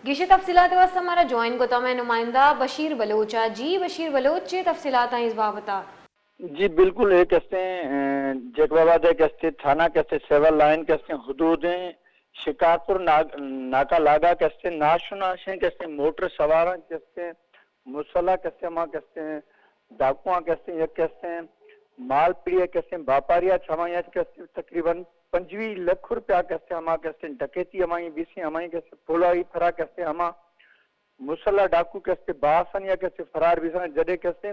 گیشیں تفصیلات ءِ واستہ مارا جوائن کتا مئے نمائندہ بشیر بلوچ ءَ۔ جی بشیر بلوچ، چے تفصیلات ایں اس بابت ءَ؟ جی بالکل، اے کہ استیں، اے، جیکب آباد ءِ کہ استیں تھانہ کہ استیں سول لائن کہ استیں حدود ایں، شکارپور ناگ-، ناکہ لاگا کہ استیں ناشناشیں کہ استیں موٹر سواراں کہ استیں مسلح کہ استیں ہما کہ استیں ڈاکواں کہ استیں یک کہ استیں مال پیڑی کہ استیں باپاریا چہ ہمائی کہ استیں تقریباً پنجوی لکھ روپیہ کہ استیں ہما کہ استیں ڈکیتی ہمائی بیسیں ہمائی کہ استیں پولائی پھرا کہ استیں ہما مسلح ڈاکو کہ استیں باسن یا کہ استیں فرار بیسن جدے کہ استیں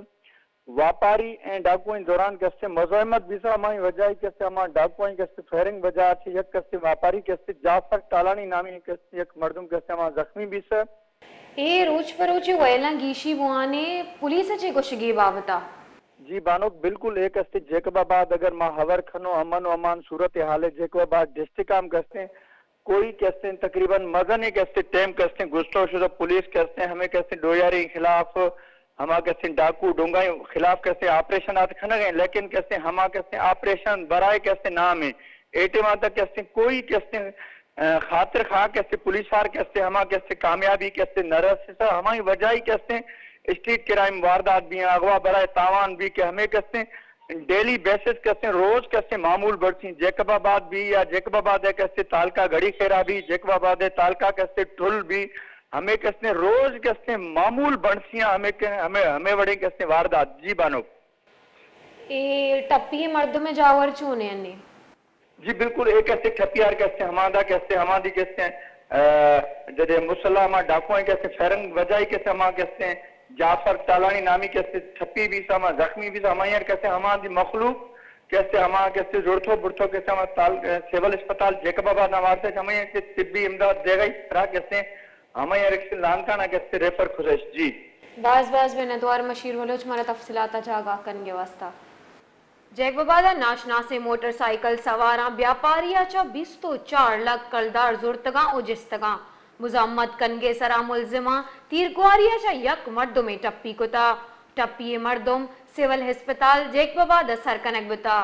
واپاری ایں ڈاکوئیں دوران کہ استیں مزاحمت بیسا ہمائی وجہ کہ استیں ہما ڈاکوئیں کہ استیں فائرنگ وجہ چہ یک کہ استیں واپاری کہ استیں جعفر ٹالانی نامی کہ استیں یک مردم کہ استیں ہما زخمی بیسا۔ اے روچ پہ روچ ویلاں گیشی بوانے، پولیس ءِ چے گوشگی بابت ءَ؟ جی بانک، بالکل اے کہ استیں جیکب آباد اگر ما ہبر کھنو امن و امان صورتحال ءِ جیکب آباد ڈسٹرکٹ ہم کہ استیں کوئی کہ استیں تقریباً مزنیں کہ استیں ٹائم کہ استیں گستو شدہ پولیس کہ استیں ہمیں کہ استیں ڈویاری خلاف ہما کہ استیں ڈاکو ڈونگائیں خلاف کہ استیں آپریشن آت کھنگ ایں، لیکن کہ استیں ہما کہ استیں آپریشن برائے کہ استیں نام ایں۔ اے ٹائم تک کہ استیں کوئی کہ استیں، اے، خاطر خواہ کہ استیں پولیس آر کہ استیں ہما کہ استیں کامیابی کہ استیں نہ رسسا، ہمائی وجہ کہ استیں اسٹریٹ کرائم واردات بی، اغوا برائے تاوان بی کہ ہمیں کہ استیں ڈیلی بیسس کہ استیں روز کہ استیں معمول بڑسی، جیکب آباد بی یا جیکب آباد ءِ کہ استیں تعلقہ گڑھی خیرا بی، جیکب آباد ءِ تعلقہ کہ استیں ٹھل بی، ہمیں کہ استیں روز کہ استیں معمول بنسیاں ہمیں کہ ہمیں، ہمیں وڑیں کہ استیں واردات۔ جی بانک۔ اے ٹپی مردم ءِ جاور چونیں انی؟ جی بالکل، اے کہ استیں ٹپی آر کہ استیں ہماندا کہ استیں ہماندی کہ استیں، آ، جدے مسلح ہما ڈاکوئیں کہ استیں فائرنگ وجہ کہ استیں ہما کہ استیں جعفر ٹالانی نامی کہ استیں ٹپی بیسا ہما زخمی بیسا ہمائی کہ استیں ہماندی مخلوق کہ استیں ہما کہ استیں زڑتو بڑتو کہ استیں ہما تال-، سول اسپتال جیکب آباد نوارتے ہمائی کہ طبی امداد دے گئی را کہ استیں ہمائی رکس لانکانا کہ استیں ریفر کھزش۔ جی۔ باز باز منتوار مشیر بلوچ مارا تفصیلات ءَ چہ آگاہ کنگ ءِ واستہ۔ جیکب آباد ءَ ناشناسیں موٹر سائیکل سواراں بیاپاری ءَ چہ بیست ءُ چار لکھ کلدار زرتگاں ءُ جستگاں۔ مزاحمت کنگ ءِ سرا ملزماں تیرگواری ءَ چہ یک مردمے ٹپی کتا۔ ٹپی ءِ مردم سول ہسپتال جیکب آباد ءَ سر کنگ بوتا۔